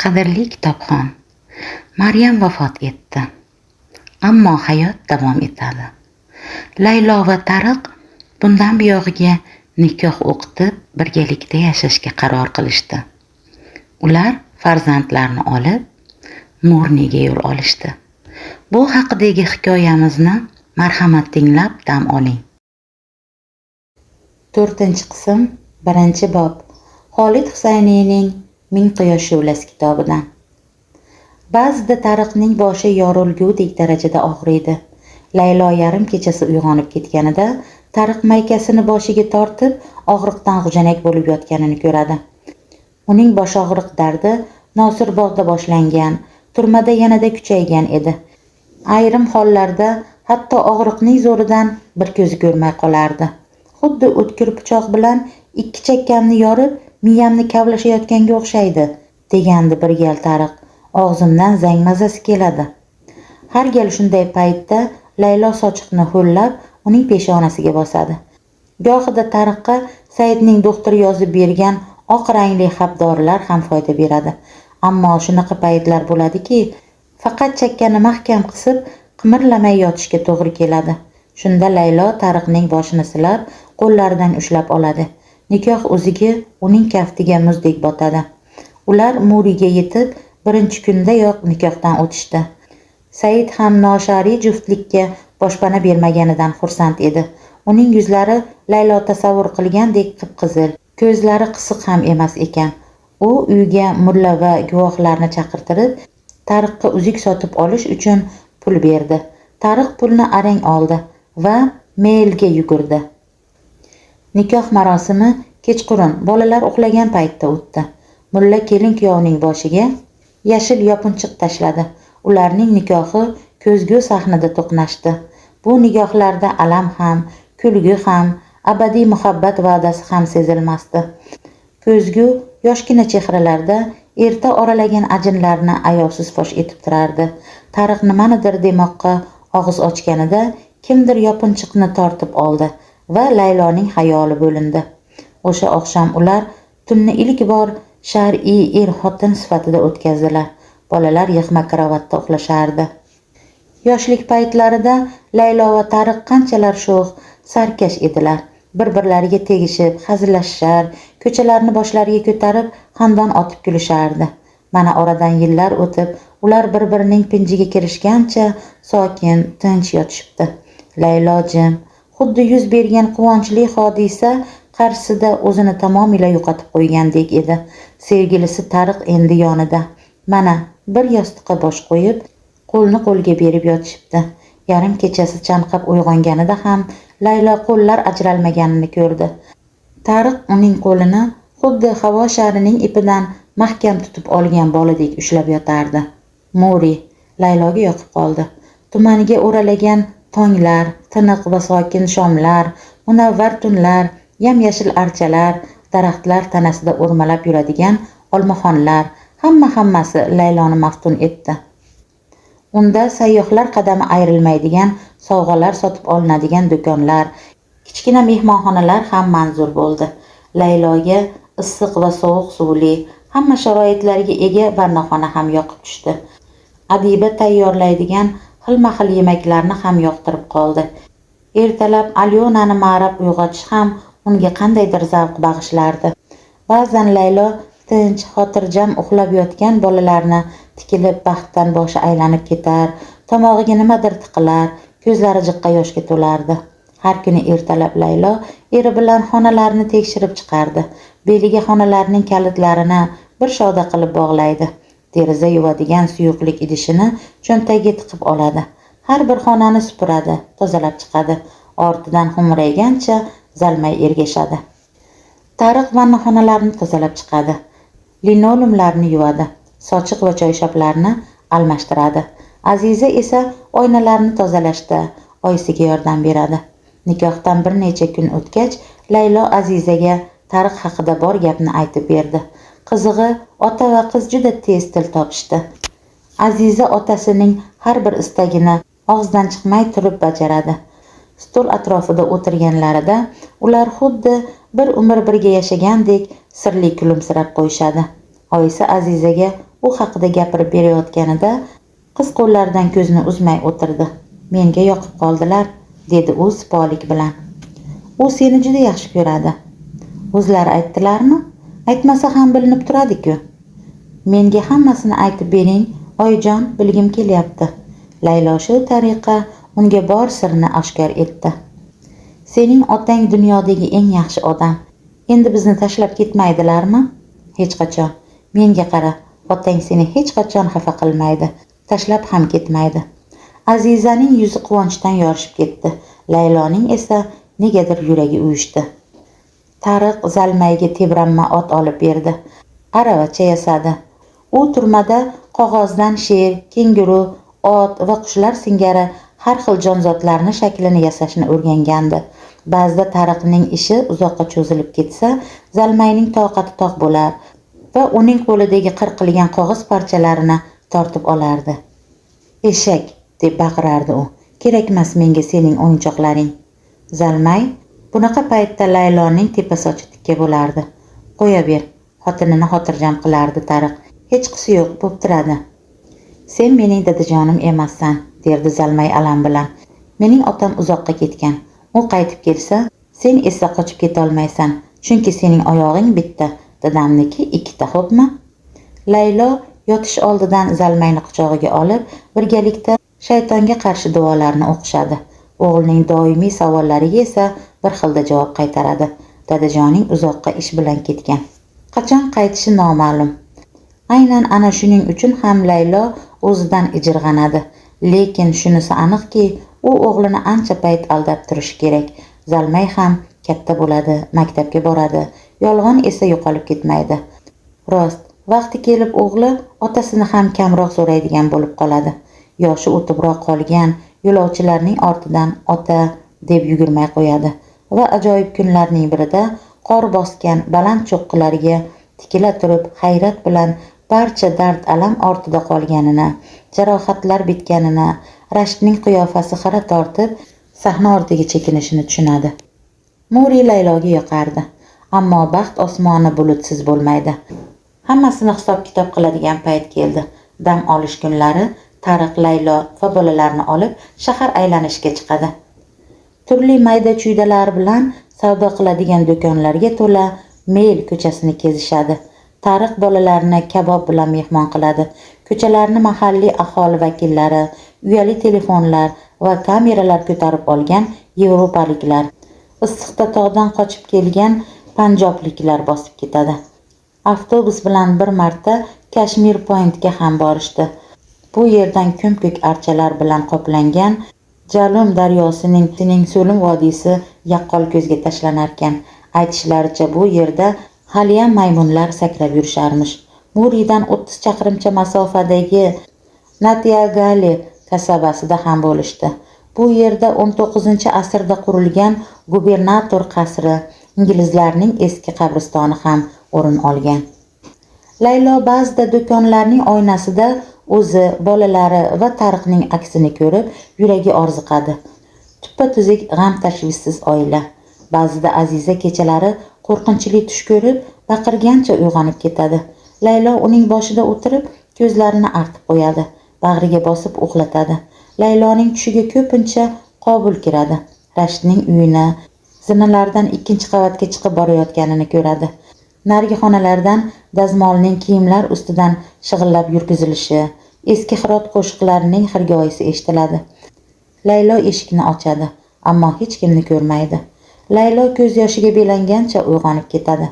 Qadrli kitobxon, Maryam vafot etdi. Ammo hayot davom etadi. Laylo va Tariq bundan buyog'iga nikoh o'qitib, birgalikda yashashga qaror qilishdi. Ular farzandlarini olib, Murniga yo'l olishdi. Bu haqidagi hikoyamizni marhamat tinglab dam oling. 4-qism, 1-bob. Xolid Husayniyning Ming quyosh shu'lasi kitobidan. Ba'zida Tariqning boshi yorilgudek darajada og'riydi. Laylo yarim kechasi uyg'onib ketganida Tariq maykasini boshiga tortib, og'riqdan g'ujanak bo'lib yotganini ko'radi. Uning boshog'riq dardi Nosirbog'da boshlangan, turmada yanada kuchaygan edi. Ayrim hollarda hatto og'riqning zo'ridan bir ko'zi ko'rmay qolardi. Xuddi o'tkir pichoq bilan ikki chakkamni yorib, miyamni kavlashayotganga o'xshaydi, degandi bir gal Tariq. Og'zimdan zang mazasi keladi. Har gal shunday paytda Laylo sochiqni ho'llab, uning peshonasiga bosadi. Gohida Tariqqa Saidning doktor yozib bergan oq rangli hap dorilar ham foyda beradi. Ammo shunaqa paytlar bo'ladiki, faqat chakkani mahkam qisib, qimirlamay yotishga to'g'ri keladi. Shunda Laylo Tariqning boshini silab, qo'llaridan ushlab oladi. Nikoh o'ziga uning kaftiga muzdek botadi. Ular Muriga yetib, birinchi kundayoq nikohdan o'tishdi. Said ham noshariy juftlikka boshpana bermaganidan xursand edi. Uning yuzlari Laylo tasavvur qilgandek qip-qizil, ko'zlari qisiq ham emas ekan. U uyga mulla va guvohlarni chaqirtirib, Tariqqa uzuk sotib olish uchun pul berdi. Tariq pulni arang oldi va Mailga yugurdi. Nikoh marosimi kechqurun bolalar uxlagan paytda o'tdi. Mulla kelin kuyovning boshiga yashil yopinchiq tashladi. Ularning nikohi ko'zgu sahnada to'qnashdi. Bu nigohlarda alam ham, kulgi ham, abadiy muhabbat va'dasi ham sezilmasdi. Ko'zgu yoshgina chehralarda erta oralagan ajinlarni ayovsiz fosh etib turardi. Tariq nimanidir demoqqa og'iz ochganida kimdir yopinchiqni tortib oldi va Layloning xayoli bo'lindi. O'sha oqshom ular tunni ilk bor shar'iy er-xotin sifatida o'tkazdilar. Bolalar yig'ma karavotda uxlashardi. Yoshlik paytlarida Laylo va Tariq qanchalar sho'x, sarkash edilar. Bir-birlariga tegishib, hazillashishar, ko'chalarni boshlariga ko'tarib, xandon otib kulishardi. Mana oradan yillar o'tib, ular bir-birining pinjiga kirishgancha sokin, tinch yotishibdi. Laylo jim, xuddi yuz bergan quvonchli hodisa qarshisida o'zini tamomila yo'qotib qo'ygandek edi. Sevgilisi Tariq endi yonida. Mana bir yostiqqa bosh qo'yib, qo'lni qo'lga berib yotishibdi. Yarim kechasi chanqab uyg'onganida ham Laylo qo'llar ajralmaganini ko'rdi. Tariq uning qo'lini xuddi havo sharining ipidan mahkam tutib olgan boladek ushlab yotardi. Muri Layloga yoqib qoldi. Tumaniga o'ralagan tonglar, tiniq va sokin shomlar, munavvar tunlar, yam-yashil archalar, daraxtlar tanasida o'rmalab yuradigan olmaxonlar, hammasi Layloni maftun etdi. Unda sayyohlar qadami ayrilmaydigan sovg'alar sotib olinadigan do'konlar, kichkina mehmonxonalar ham manzur bo'ldi. Layloga issiq va sovuq suvli, hamma sharoitlarga ega vannaxona ham yoqib tushdi. Adiba tayyorlaydigan xilma-xil yemaklarni ham yoqtirib qoldi. Ertalab Alyonani ma'rab uyg'otish ham unga qandaydir zavq bag'ishlardi. Ba'zan Laylo tinch, xotirjam uxlab yotgan bolalarni tikilib baxtdan boshi aylanib ketar, tomog'iga nimadir tiqilar, ko'zlari jiqqa yoshga to'lardi. Har kuni ertalab Laylo eri bilan xonalarni tekshirib chiqardi. Beliga xonalarning kalitlarini bir shoda qilib bog'laydi. Deraza yuvadigan suyuqlik idishini cho'ntagiga tiqib oladi. Har bir xonani supuradi, tozalab chiqadi. Ortidan xo'mraygancha zalmay ergashadi. Tariq vannaxonalarni tozalab chiqadi. Linoleumlarni yuvadi, sochiq va choyshablarni almashtiradi. Aziza esa oynalarni tozalashda oyisiga yordam beradi. Nikohdan bir necha kun o'tgach, Laylo Azizaga Tariq haqida bor gapni aytib berdi. Qizig'i, ota va qiz juda tez til topishdi. Aziza otasining har bir istagini og'zidan chiqmay turib bajaradi. Stol atrofida o'tirganlarida ular xuddi bir umr birga yashagandek sirli kulimsirab qo'yishadi. Oyisi Azizaga U haqida gapirib berayotganida qiz qo'llaridan ko'zini uzmay o'tirdi. Menga yoqib qoldilar, dedi u sipolik bilan. U seni juda yaxshi ko'radi. O'zlari aytdilarmi? Aytmasa ham bilinib turadi-ku. Menga hammasini aytib bering, oyijon, bilgim kelyapti. Laylo shu tariqa unga bor sirni oshkor etdi. Sening otang dunyodagi eng yaxshi odam. Endi bizni tashlab ketmaydilarmi? Hech qachon. Menga qara, otang seni hech qachon xafa qilmaydi, tashlab ham ketmaydi. Azizaning yuzi quvonchdan yorishib ketdi. Layloning esa negadir yuragi uyushdi. Tariq Zalmayga tebranma ot olib berdi. Aravacha yasadi. U turmada qog'ozdan sher, kenguru, ot va qushlar singari har xil jonzotlarni shaklini yasashni o'rgangandi. Ba'zida Tariqning ishi uzoqqa cho'zilib ketsa, Zalmayning toqati toq bo'lar va uning qo'lidagi qirqilgan qog'oz parchalarini tortib olardi. Eshak, deb baqirardi u. Kerakmas menga sening o'yinchoqlaring. Zalmay bunaqa paytda Layloning tepa sochi tikka bo'lardi. Qo'yaver, xotinini xotirjam qilardi Tariq. Hechqisi yo'q, bo'p turadi. Sen mening dadajonim emassan, derdi Zalmay alam bilan. Mening otam uzoqqa ketgan. U qaytib kelsa, sen esa qochib ketolmaysan, chunki sening oyog'ing bitta, dadamniki ikkita, xo'pmi? Laylo yotish oldidan Zalmayni quchog'iga olib, birgalikda shaytonga qarshi duolarni o'qishadi. O'g'lining doimiy savollariga esa bir xilda javob qaytaradi. Dadajoning uzoqqa ish bilan ketgan. Qachon qaytishi noma'lum. Aynan ana shuning uchun ham Laylo o'zidan ijirg'anadi. Lekin shunisi aniqki, u o'g'lini ancha payt aldab turishi kerak. Zalmay ham katta bo'ladi, maktabga boradi. Yolg'on esa yo'qolib ketmaydi. Rost, vaqti kelib o'g'li otasini ham kamroq so'raydigan bo'lib qoladi. Yoshi o'tibroq qolgan yo'lovchilarning ortidan ota deb yugurmay qo'yadi va ajoyib kunlarning birida qor bosgan baland cho'qqilarga tikila turib hayrat bilan barcha dard alam ortida qolganini, jarohatlar bitganini, Rashidning qiyofasi xira tortib sahna ortiga chekinishini tushunadi. Muri Layloga yoqardi, ammo baxt osmoni bulutsiz bo'lmaydi. Hammasini hisob-kitob qiladigan payt keldi. Dam olish kunlari Tariq, Laylo va bolalarni olib shahar aylanishga chiqadi. Turli mayda-chuydalar bilan savdo qiladigan do'konlarga to'la Mel ko'chasini kezishadi. Tariq bolalarni kabob bilan mehmon qiladi. Ko'chalarni mahalliy aholi vakillari, uyali telefonlar va kameralar ko'tarib olgan yevropaliklar, issiqda tog'dan qochib kelgan panjobliklar bosib ketadi. Avtobus bilan bir marta Kashmir Pointga ham borishdi. Bu yerdan ko'm-ko'k archalar bilan qoplangan Jalum daryosining so'lim vodiysi yaqqol ko'zga tashlanarkan. Aytishlaricha bu yerda haliyam maymunlar sakrab yurisharmish. Muridan 30 chaqirimcha masofadagi Natiagali kasabasida ham bo'lishdi. Bu yerda 19-asrda qurilgan gubernator qasri, inglizlarning eski qabristoni ham o'rin olgan. Laylo ba'zida do'konlarning oynasida o'zi, bolalari va Tariqning aksini ko'rib, yuragi orziqadi. Tuppa-tuzuk g'am-tashvishsiz oila. Ba'zida Aziza kechalari qo'rqinchli tush ko'rib, baqirgancha uyg'onib ketadi. Laylo uning boshida o'tirib, ko'zlarini artib qo'yadi, bag'riga bosib uxlatadi. Layloning tushiga ko'pincha Qobul kiradi. Rashidning uyini, zinalardan ikkinchi qavatga chiqib borayotganini ko'radi. Narigi xonalardan dazmolning kiyimlar ustidan shig'illab yurgizilishi, eski Hirot qo'shiqlarining xirgoyisi eshitiladi. Laylo eshikni ochadi, ammo hech kimni ko'rmaydi. Laylo ko'z yoshiga belangancha uyg'onib ketadi.